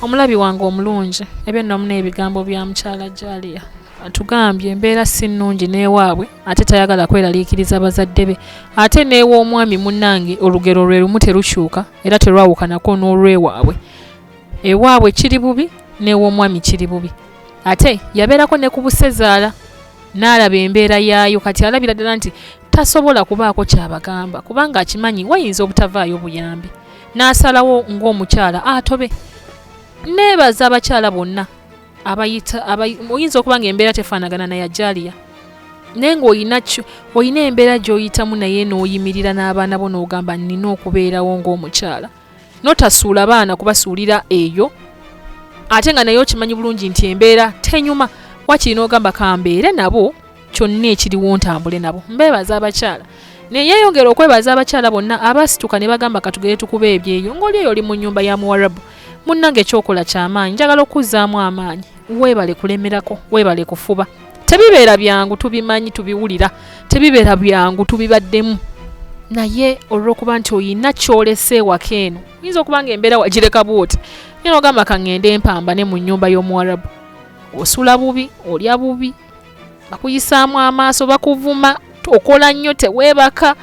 Omulabi wange omulungi, ebyo nno n'ebigambo bya mukyala Jalia. Atugambye embeera si nnungi n'ewaabwe ate tayagala kweraliikiriza bazadde be. Ate n'ew'omwami munnange olugero lwe lumu terukyuka era terwawukanako n'olwewaabwe. Ewaabwe kiri bubi n'ew'omwami kiri bubi. Ate yabeerako ne ku busezaala n'alaba embeera yaayo kati alabira ddala nti tasobola kubaako ky'abagamba kubanga akimanyi wayinza obutavaayo buyambi. N'asalawo ng'omukyala atobe. Nneebaza abakyala bonna abayita oyinza okuba ng'embeera tefaanagana na ya Jalia naye ng'olina olina embeera gy'oyitamu naye n'oyimirira n'abaana bo n'ogamba nnina okubeerawo ng'omukyala n'otasuula baana kubasuulira eyo ate nga naye okimanyi bulungi nti embeera tenyuma wakiri n'ogamba kambeere nabo kyonna ekiriwo ntambule nabo. Mbeebaza abakyala ne yeeyongera okwebaza abakyala bonna abasituka ne bagamba katugere tukube ebyeyo ng'oli eyo oli mu nnyumba ya Muwarabu. Munnange ky'okola ky'amaanyi, njagala okukuzzaamu amaanyi. Weebale kulemerako, weebale kufuba. Tebibeera byangu tubimanyi tubiwulira, tebibeera byangu tubibaddemu. Naye olw'okuba nti olina ky'olese ewaka eno, oyinza okuba ng'embeera wagireka bw'oti naye n'ogamba ka ŋŋende mpambane mu nnyumba y'Omuwarabu. Osula bubi, olya bubi, bakuyisaamu amaaso, bakuvuma, okola nnyo teweebaka.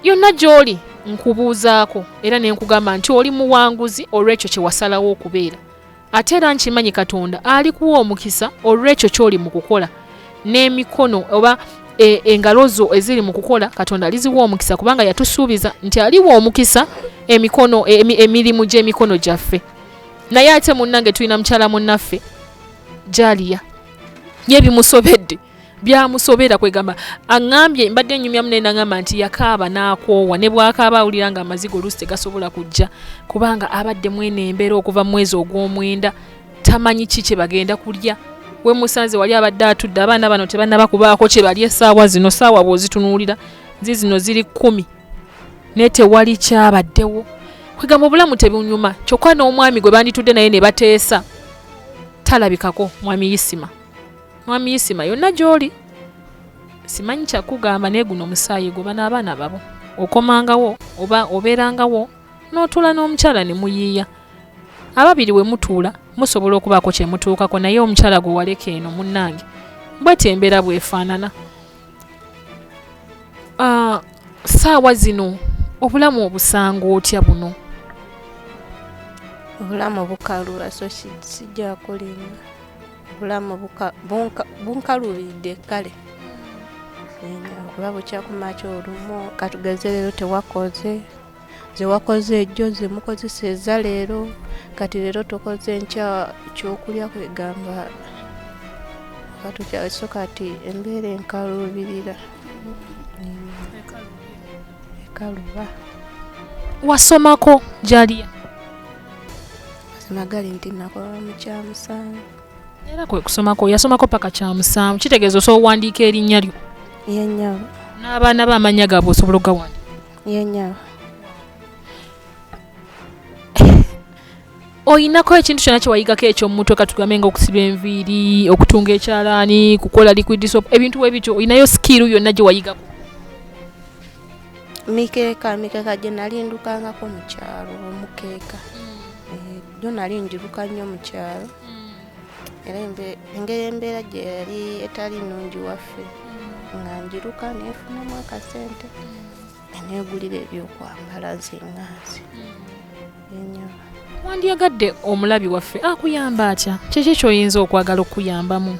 Yonna gy'oli nkubuuzaako era ne nkugamba nti oli muwanguzi olw'ekyo kye wasalawo okubeera. Ate era nkimanyi Katonda alikuwa omukisa olw'ekyo ky'oli mu kukola n'emikono oba e, engalo zo eziri mu kukola Katonda aliziwa omukisa kubanga yatusuubiza nti aliwa omukisa emikono emirimu gy'emikono gyaffe. Naye ate munnange tulina mukyala munnaffe Jalia ye bimusobedde byamusobera kwegamba aŋŋambye mbadde nnyumyamu naye naŋŋamba nti yakaaba n'akoowa ne bw'akaaba awulira nga amaziga oluusi tegasobola kujja kubanga abadde mwene embeera okuva mu mwezi ogw'omwenda tamanyi ki kye bagenda kulya we musanze wali abadde atudde abaana bano tebannaba kubaako kye balya essaawa zino saawa bw'ozitunuulira zizino ziri kkumi naye tewali kyabaddewo kwegamba obulamu tebunyuma kyokka n'omwami gwe banditudde naye ne bateesa talabikako mwami Isima mwami Isima yonna gy'oli simanyi kyakugamba naye guno omusaayi gwo bano abaana babo okomangawo oba obeerangawo n'otuula n'omukyala ne muyiiya ababiri we mutuula musobola okubaako kye mutuukako naye omukyala gwe waleka eno munnange bwetyo embeera bw'efaanana. Ah, saawa zino obulamu obusanga otya buno? Obulamu bukaluba so sijja kulimba obulamu bunkalubiridde kale okuba bukya kumakya olumu katugeze leero tewakoze zewakoze ejjo zemukozesa eza leero kati leero tokoze enkya kyokulya kwegamba so kati embeera enkaluubirira ekaluba. Wasomako Jalia? Mazima gali nti nakola mu kyamusanvu. Era kwe kusomako yasomako paka kyamusanvu kitegeeza osobola owandiika erinnya lyo? Ye nnyabo. N'abaana be amannya gaabwe osobola okugawandiika? Ye nnyabo. Oyinako ekintu kyonna kye wayigako eky'omu mutwe katugambe nga okusiba enviiri, okutunga ekyalaani, kukola liquid soap, ebintu bwe bityo oyinayo skill yonna gye wayigako? Mikeeka, mikeeka gye nali ndukangako mu kyalo omukeeka. Eh, gyo nali ngiruka nnyo mu kyalo. Era engeri embeera gye yali etali nnungi waffe nga ngiruka ne nfunamu akasente ne neegulira ebyokwambala nze nga nze. Ennyo. Wandyagadde omulabi waffe akuyamba atya? Kiki ky'oyinza okwagala okukuyambamu?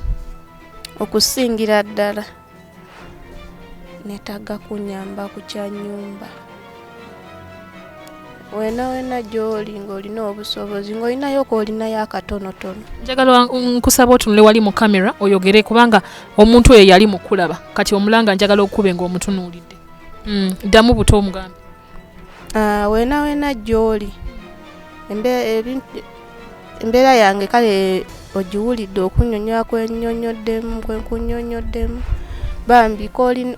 Okusingira ddala neetaaga kunyamba ku kya nnyumba. Wena wena gy'oli ng'olina obusobozi ng'olinayo k'olinayo akatonotono. Njagala nkusaba otunule wali mu kamera oyogere kubanga omuntu oyo yali mu kulaba kati omulanga njagala okukube ng'omutunuulidde. Ddamu buto omugambe. Wena wena gy'oli embeera yange kale Ogiwulidde okunnyonnyola kwennyonnyoddemu kwenkunnyonnyoddemu. Bambi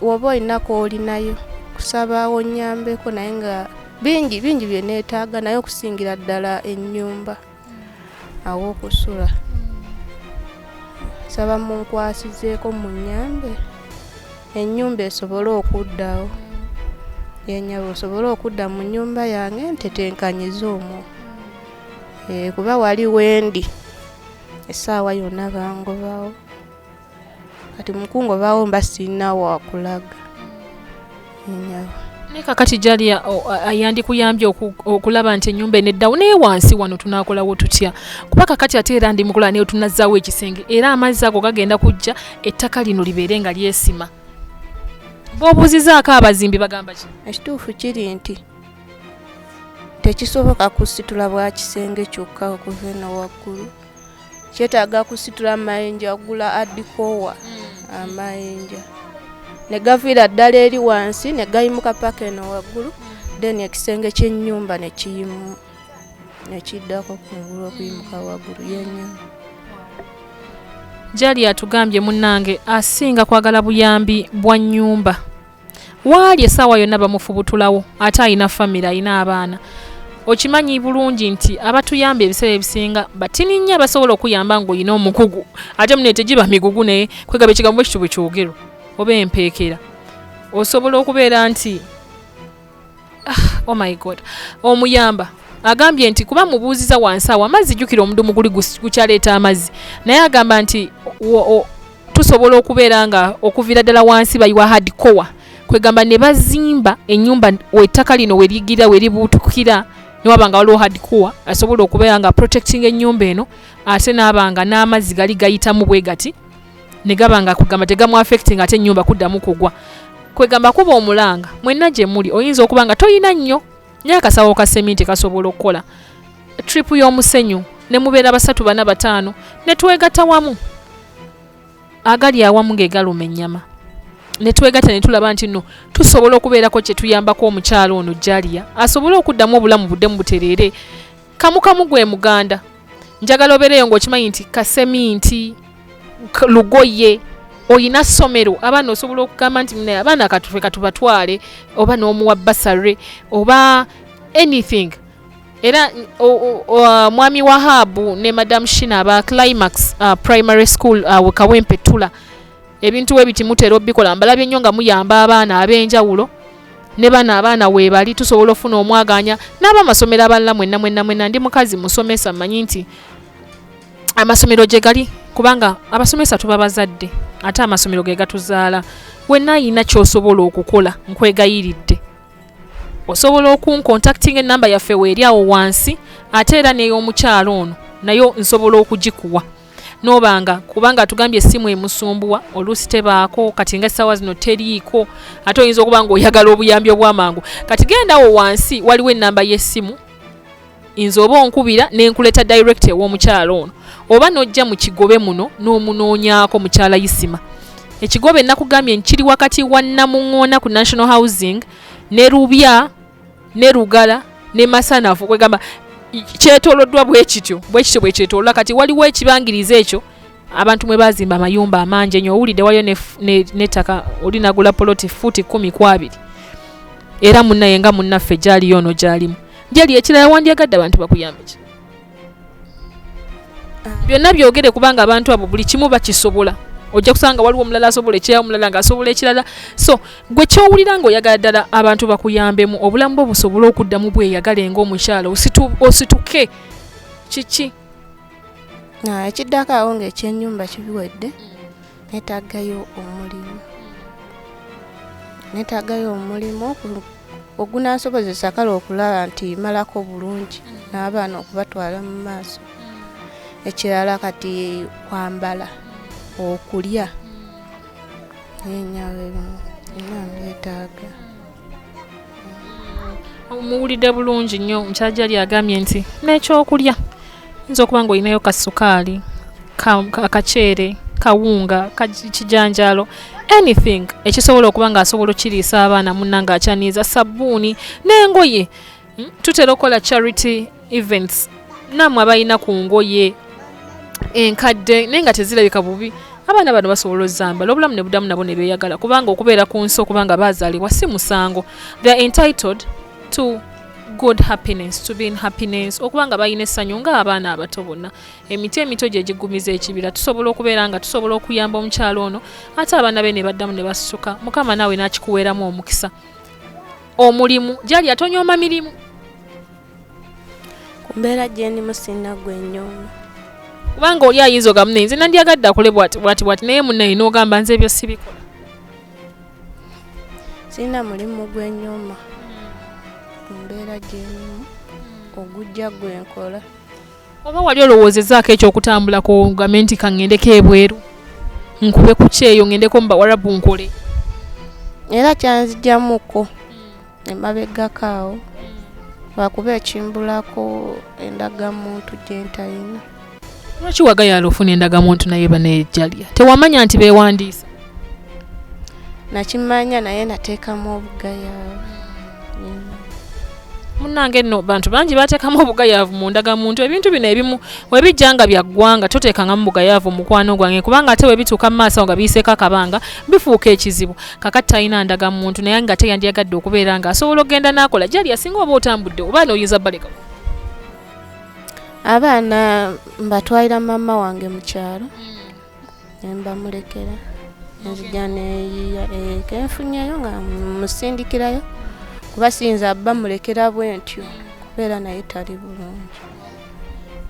woba olina koolinayo kusaba onnyambeko, naye nga bingi bingi bye neetaaga, naye okusingira ddala ennyumba aw'okusula. Nsaba munkwasizeeko munnyambe ennyumba esobole okuddawo. Yennyabo osobole okudda mu nnyumba yange ntetenkanyize omwo. Kuba wali wendi essaawa yonna bangobawo. Kati mukungobawo mba sirina wakulaga. Yennyabo. Naye kakati Jalia yandikuyambye okulaba nti ennyumba eneddawo, naye wansi wano tunaakolawo tutya? Kuba kakati ate era ndi mukola naye tunazzaawo ekisenge, era amazzi ago gagenda kujja, ettaka lino libeere nga lyesima. Bw'obuuzizaako abazimbi bagamba ki? Ekituufu kiri nti tekisoboka kusitula bwa kisenge kyokka okuva eno waggulu. Kyetaaga kusitula mayinja, ogula adikowa amayinja ne gaviira ddala eri wansi ne gayimuka paka eno waggulu, then ekisenge ky'ennyumba ne kiyimu ne kiddako kungulu okuyimuka waggulu y'ennyumba. Jali atugambye munnange asinga kwagala buyambi bwa nnyumba. Waali essaawa yonna bamufubutulawo, ate alina famire, alina abaana. Okimanyi bulungi nti abatuyamba ebiseera ebisinga batini nnyo abasobola okuyamba ng'olina omugugu, ate mune tegiba migugu, naye kwegaba ekigambo ekityo bwe kyogerwa oba empeekera. Osobola okubeera nti oh my God, omuyamba agambye nti kuba mubuuziza wansi awo amazzi, jjukira omudumu guli gukyaleeta amazzi, naye agamba nti tusobola okubeera nga okuviira ddala wansi bayiwa hardcore, kwegamba ne bazimba ennyumba ettaka lino we ligira we libuutukira, ne waba nga waliwo hardcore asobola okubeera nga protecting ennyumba eno, ate n'aba nga n'amazzi gali gayitamu bwe gati ne gaba nga kugamba tegamu affecting ate ennyumba kuddamu kugwa. Kwegamba kuba omulanga mwenna gye muli, oyinza okuba nga toyina nnyo, naye akasawo ka seminti kasobola okukola trip y'omusenyu, ne mubeera 3 4 5 ne twegatta wamu, agali awamu ge galuma ennyama, ne twegatta ne tulaba nti nno tusobola okubeerako kye tuyambako omukyalo ono Jalia asobole okuddamu obulamu buddemu butereere. Kamukamu gwe muganda, njagala obeereyo ng'okimanyi nti kaseminti lugoye, oyina ssomero, abaana osobola okugamba nti naye abaana katufe katubatwale, oba n'omuwa basare oba anything. Era mwami Wahabu ne Madam Shina aba Climax Primary School Kawempe Ttula, ebintu we biti mutera obikola, mbalabye nnyo nga muyamba abaana ab'enjawulo ne bano abaana weebali, tusobola okufuna omwaganya n'abamasomero abalala mwenna mwenna mwenna. Ndi mukazi musomesa, mmanyi nti amasomero gye gali, kubanga abasomesa tuba bazadde ate amasomero ge gatuzaala. Wenna ayina ky'osobola okukola, nkwegayiridde osobola okuncontactinga, ennamba yaffe weeri awo wansi, ate era n'ey'omukyalo ono nayo nsobola okugikuwa n'obanga, kubanga atugambye essimu emusumbuwa oluusi tebaako, kati nga essaawa zino teriiko, ate oyinza okuba ng'oyagala obuyambi obw'amangu. Kati genda awo wansi waliwo ennamba y'essimu, nze oba onkubira ne nkuleeta direct ew'omukyalo ono, oba n'ojja mu kigobe muno n'omunoonyaako mukyala Isima. Ekigobe nakugambye nkiri wakati wa Namuŋŋoona ku National Housing ne Lubya ne Lugala ne Masanafu, kwegamba kyetooloddwa bwe kityo bwe kityo bwe kyetoolola. Kati waliwo ekibangiriza ekyo abantu mwe bazimba amayumba amangi ennyo, owulidde waliyo n'ettaka olinagula poloti fuuti 10 ku 20, era munnaye nga munnaffe gyaliyo ono gyalimu gyali. Ekirala wandyagadde abantu bakuyambe ki? Byonna byogere, kubanga abantu abo buli kimu bakisobola. Ojja kusanga waliwo omulala asobola ekirala, omulala ng'asobola ekirala. So gwe kyowulira ng'oyagala ddala abantu bakuyambemu obulamu bwo busobole okuddamu bweyagale ng'omukyala osituke, kiki? Ekiddako awo ng'ekyennyumba kibiwedde, neetaagayo omulimu, neetaagayo omulimu ogunansobozesa kale okulaba nti malako bulungi n'abaana okubatwala mu maaso. Ekirala kati kwambala, okulya, enyawo byonna mbyetaaga. Muwulidde bulungi nnyo, mukyala Jali agambye nti n'ekyokulya, yinza okuba ng'olinayo kasukaali, akaceere, kawunga, kijanjaalo, anything ekisobola okuba ng'asobola okiriisa abaana munna ng'akyaniiza, sabbuuni n'engoye. Tutera okukola charity events, nammwe abalina ku ngoye Enkadde naye nga tezirabika bubi. Abaana bano basobola ozambala obulamu ne buddamu nabo ne beeyagala, kubanga okubeera ku nsi okubanga baazaalibwa si musango. They are entitled to good happiness, to be in happiness, okuba nga balina essanyu ng'abaana abato bonna. Emiti emito gye giggumiza ekibira. Tusobola okubeera nga tusobola okuyamba omukyala ono, ate abaana be ne baddamu ne basituka. Mukama naawe n'akikuweeramu omukisa. Omulimu gyali atonyooma mirimu. Ku mbeera gye ndimu sirina gwe nnyooma. Kubanga oli ayinza ogamba naye nze nandyagadde akole bwati bwati bwati, naye munnaye n'ogamba nze ebyo sibikola. Sirina mulimu gwe nnyooma ku mbeera gye ndimu, ogujja gwe nkola. Oba wali olowoozezaako eky'okutambulako ogambe nti ka ŋŋendeko ebweru nkube ku kyeyo, ŋŋendeko mu Bawarabu nkole? Era kyanzigyamuko emabegako awo, lwakuba ekimbulako endagamuntu gye ntayina. Lwaki wagayaala ofuna endagamuntu naye banejalya? Tewamanya nti beewandiisa? Nakimanya naye nateekamu obugayaavu. Munnange nno bantu bangi bateekamu obugayaavu mu ndagamuntu. Ebintu bino ebimu webijja nga bya ggwanga toteekangamu bugayaavu mukwano gwange, kubanga ate webituuka mu maaso nga biyiseeko akabanga bifuuka ekizibu. Kakati talina ndagamuntu naye nga teyandyagadde okubeera nga asobola okugenda n'akola. Gyali asinga oba otambudde oba n'oyinza baleka? Abaana mbatwalira maama wange mu kyalo ne mbamulekera, nzija neeyiya kenfunyeyo nga musindikirayo, kuba siyinza bamulekera bwe ntyo kubeera naye tali bulungi.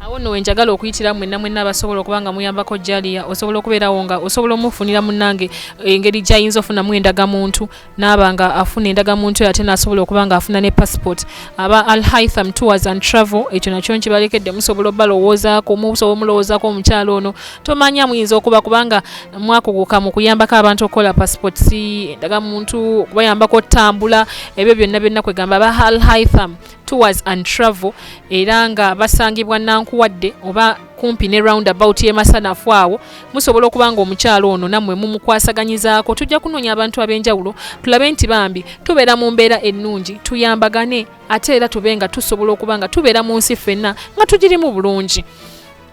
Awo nno wenjagala okuyitira mwenna mwenna abasobola okuba nga muyambako Jalia, osobola okubeerawo nga osobola omufunira munnange engeri gy'ayinza ofunamu endagamuntu, n'aba nga afuna endagamuntu ate n'asobola okuba nga afuna ne passport. Aba Al Haitham Tours and Travel ekyo nakyo nkibalekedde, musobola obalowoozaako, musobola omulowoozaako omukyala ono. Tomanya muyinza okuba kubanga mwakuguka mu kuyambako abantu okukola passports, endagamuntu, okubayambako otambula, ebyo byonna byonna kwegamba aba Al Haitham Tours and Travel, era nga basangibwa Nankuwadde oba kumpi ne roundabout y'e Masanafu. Awo musobola okuba nga omukyala ono nammwe mumukwasaganyizaako. Tujja kunoonya abantu ab'enjawulo tulabe nti bambi tubeera mu mbeera ennungi, tuyambagane, ate era tube nga tusobola okuba nga tubeera mu nsi ffenna nga tugirimu bulungi,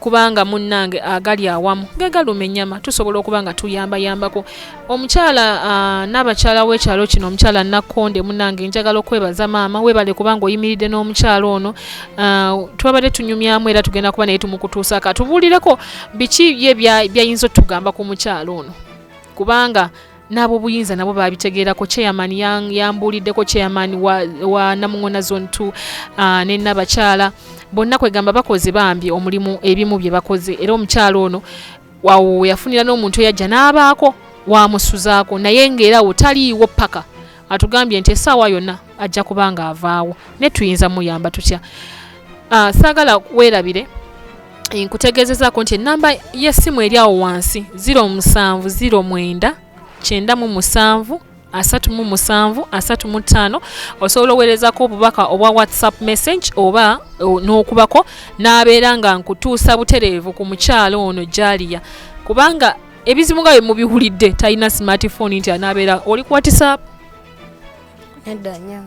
kubanga munnange agali awamu ge galuma ennyama. Tusobola okuba nga tuyambayambako omukyala n'abakyala w'ekyalo kino, omukyala Nakkonde. Munnange njagala okwebaza maama, weebale kubanga oyimiridde n'omukyala ono. Twabadde tunyumyamu era tugenda kuba naye tumukutuusaako atubuulireko biki ye byayinza otugamba ku mukyala ono, kubanga n'ab'obuyinza nabo babitegeerako. Chairman yambuuliddeko, chairman wa Namungona Zone 2 ne n'abakyala bonna, kwegamba bakoze bambi omulimu ebimu bye bakoze. Era omukyala ono wawo yafunira n'omuntu eyajja n'abaako wamusuzaako, naye ng'era awo taliiwo paka atugambye nti essaawa yonna ajja kuba nga avaawo, ne tuyinza muyamba tutya? Saagala weerabire nkutegeezezaako nti ennamba y'essimu eri awo wansi 0709 97 37 35. Osobola oweerezako obubaka obwa WhatsApp message oba n'okubako n'abeera nga nkutuusa butereevu ku mukyalo ono Jalia, kubanga ebizibu nga bye mubiwulidde talina smartphone nti anaabeera oli ku WhatsApp. Nedda nnyo.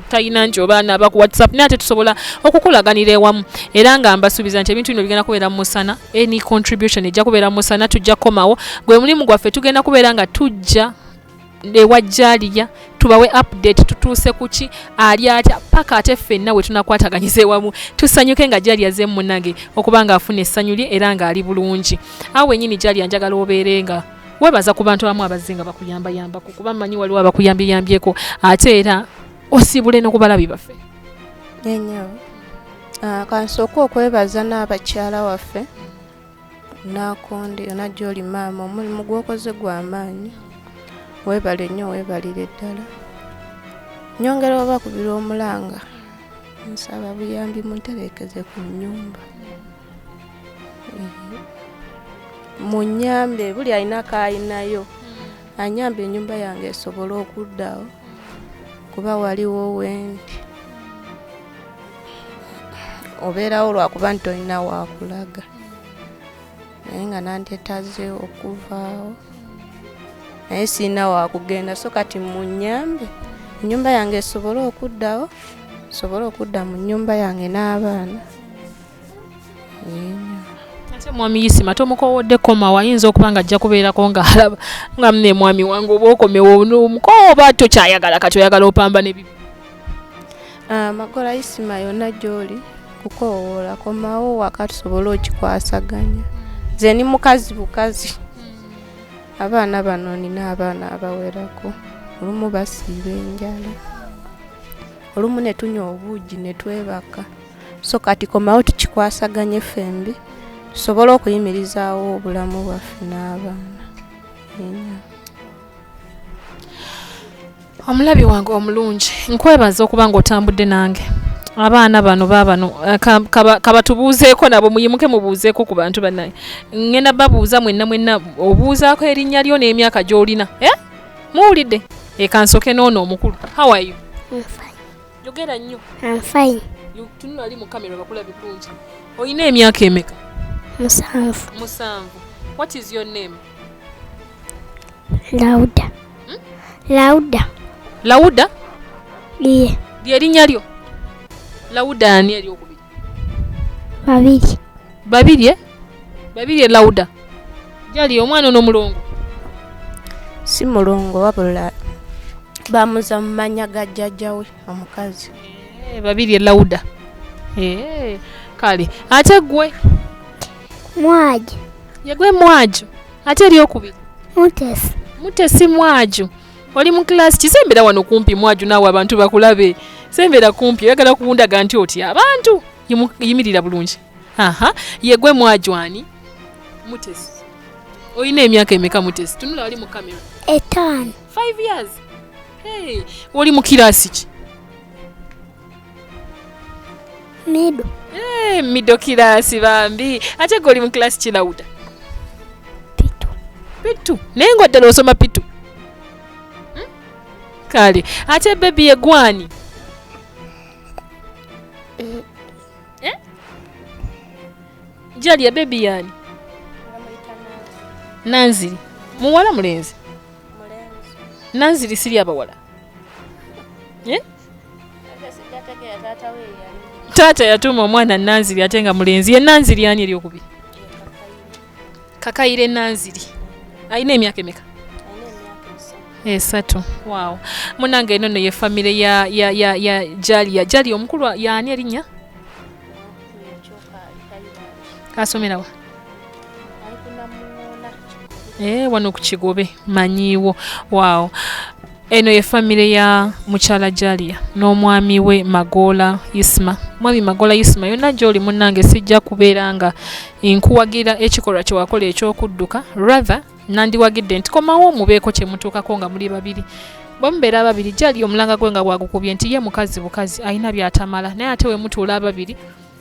Talina nti oba anaaba ku WhatsApp, naye ate tusobola okukolaganira ewamu. Era nga mbasuubiza nti ebintu bino bigenda kubeera mu musana, any contribution ejja kubeera mu musana. Tujja kukomawo, gwe mulimu gwaffe, tugenda kubeera nga tujja ewa Jalia tubawe update tutuuse kuki, ali atya, paka ate ffenna we tunakwataganyiza ewamu tusanyuke nga Jalia ze munnange okuba nga afuna essanyu lye era ng'ali bulungi. Awo wennyini Jalia njagala obeere nga webaza ku bantu abamu abazze nga bakuyambayambako, kuba mmanyi waliwo abakuyambyeyambyeko, ate era osiibule n'okubalabi baffe. Ennyo kansooke okwebaza n'abakyala waffe Nakonde yona gy'oli maama, omulimu gw'okoze gw'amaanyi, weebale nnyo, weebalire ddala. Nyongera obakubira omulanga, nsaba buyambi muntereekeze ku nnyumba, munyambe, buli alina k'ayinayo anyambe ennyumba yange esobole okuddawo, kuba waliwo wendi obeerawo lwakuba nti tolina waakulaga, naye nga nandyetaaze okuvaawo naye sirina waakugenda. So kati munyambe ennyumba yange esobole okuddawo, nsobole okudda mu nnyumba yange n'abaana. Ate mwami Isima tomukoowodde komawo, ayinza okuba nga ajja kubeerako ng'alaba nga mune mwami wange oba okomewo omukoowa oba tokyayagala kati oyagala opambane bibi. Magola Isima yonna gy'oli kukoowoola komawo waka tusobole okikwasaganya. Nze ndi mukazi bukazi. Abaana bano nina abaana abawerako, olumu basiiba enjala, olumu ne tunywa obuugi ne twebaka. So kati komawo tukikwasaganye ffembi tusobole okuyimirizaawo obulamu bwaffe n'abaana. Omulabi wange omulungi, nkwebaza okuba ng'otambudde nange. Abaana bano baabano kabatubuuzeeko nabo, muyimuke mubuuzeeko ku bantu bannaye. Ngenda babuuza mwenna mwenna, obuuzaako erinnya lyo n'emyaka gy'olina. Muwulidde? Eka nsoke n'ono omukulu. How are you? I'm fine. Yogera nnyo. I'm fine. Tunula ali mu kamera bakulabe bulungi. Olina emyaka emeka? 7. 7. What is your name? Lauda. Lauda. Lauda? Lye. Lyerinnya lyo? Lauda ani eryokubiri? Babiri. Babiri, eh? Babiri Lauda. Jali omwana ono mulongo? Si mulongo wabula bamuza mu mannya ga jjajja we omukazi. Babiri Lauda. Kale ate gwe? Mwaju. Yegwe Mwaju. Ate eryokubiri? Mutesi. Mutesi Mwaju. Oli mu class kisembera wano kumpi Mwaju naawe abantu bakulabe. Sembera kumpi oyagala kubundaga nti otya abantu yimirira bulungi. Aha, yegwe Mwaju ani? Mutesi. Olina emyaka emeka Mutesi? Tunula wali mu kamera. 5. 5 years. Hey, oli mu kirasi ki? Middle. Hey, middle kirasi bambi. Ate gwe oli mu class ki Lauda? P2. P2. Naye nga ddala osoma P2. Kale, ate baby ye gwani? Jali ya baby yani? Nanziri. Muwala mulenzi? Nanziri siri abawala. Taata yatuma omwana Nanziri ate nga mulenzi. Ye Nanziri ani eryokubiri? Kakayire Nanziri. Alina emyaka emeka? 3. Wow. Munange eno nno ye famire ya ya ya ya Jalia. Jalia omukulu yaani erinnya? Asomera wa? Wano ku Kigobe manyiiwo. Wow. Eno ye famire ya mukyala Jalia n'omwami we Magola Isma. Mwami Magola Isma yonna gy'oli munnange sijja kubeera nga nkuwagira ekikolwa kye wakola eky'okudduka. Rather nandiwagidde nti komawo mubeeko kye mutuukako nga muli babiri. Bwe mubeera ababiri Jalia omulanga gwe nga bwagukubye nti ye mukazi bukazi alina by'atamala, naye ate we mutuula ababiri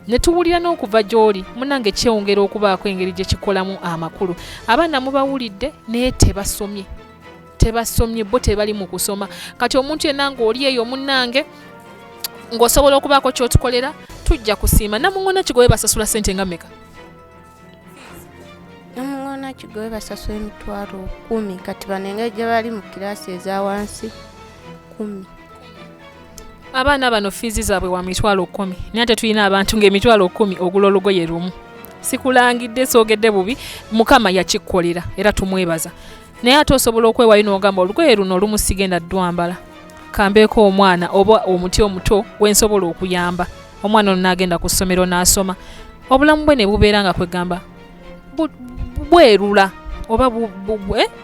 ne tuwulira n'okuva gy'oli munnange kyeyongera okubaako engeri gye kikolamu amakulu. Abaana mubawulidde naye tebasomye. Tebasomye bo tebali mu kusoma. Kati omuntu yenna ng'oli eyo munnange ng'osobola okubaako ky'otukolera tujja kusiima. Namuŋŋoona Kigobe basasula ssente nga mmeka? Namuŋŋoona Kigobe basasula 10,000. Kati bano engeri gye bali mu kiraasi eza wansi 10. Abaana bano fiizi zaabwe wa 10,000 naye ate tulina abantu ng'emitwalo 10 ogula olugoye lumu. Sikulangidde, soogedde bubi, Mukama yakikkolera era tumwebaza. Naye ate osobola okwewayo n'ogamba olugoye luno olumu sigenda ddwambala, kambeeko omwana oba omuti omuto gwe nsobola okuyamba. Omwana ono n'agenda ku ssomero n'asoma, obulamu bwe ne bubeera nga kwegamba bwerula oba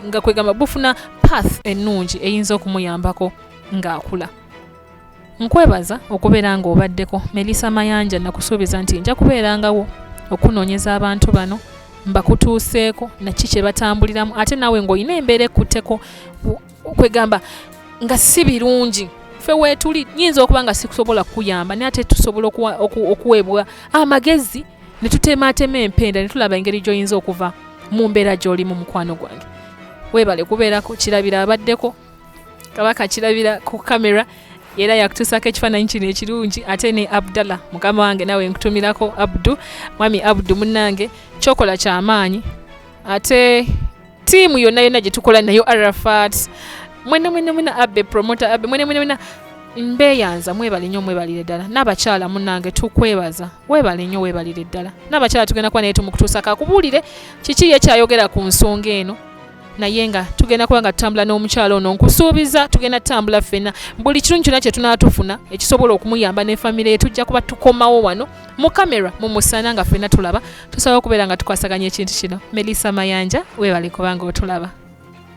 nga kwegamba bufuna path ennungi eyinza okumuyambako ng'akula. Nkwebaza okubeera ng'obaddeko. Melissa Mayanja nakusuubiza nti nja kubeerangawo okunoonyeza abantu bano mbakutuuseeko naki kye batambuliramu, ate naawe ng'olina embeera ekutteko kwegamba nga si birungi. Ffe weetuli nyinza okuba nga sikusobola kukuyamba, naye ate tusobola okuweebwa amagezi ne tutemaatema empenda ne tulaba engeri gy'oyinza okuva mu mbeera gy'olimu. Mukwano gwange weebale kubeerako. Kirabira abaddeko Kabaka Kirabira ku kamera era yakutuusaako ekifaananyi kino ekirungi, ate ne Abdallah mukama wange nawe nkutumirako Abdu, mwami Abdu munnange kyokola kyamaanyi, ate ttiimu yonna yonna gye tukola nayo Arafat mwena mwena mwena, Abe promoter Abe mwena mwena mwena. Mbeeyanza, mwebale nnyo, mwebalire ddala. N'abakyala munnange tukwebaza, weebale nnyo, weebalire ddala. N'abakyala tugenda kuba naye tumukutuusako akubuulire kiki ye kyayogera ku nsonga eno, naye nga tugenda kuba nga tutambula n'omukyala ono. Nkusuubiza tugenda tutambula ffenna, buli kirungi kyonna kye tunaatufuna ekisobola okumuyamba ne famire ye, tujja kuba tukomawo wano mu kamera mu musana nga ffenna tulaba, tusobola okubeera nga tukwasaganya ekintu kino. Melissa Mayanja, weebale kubanga otulaba.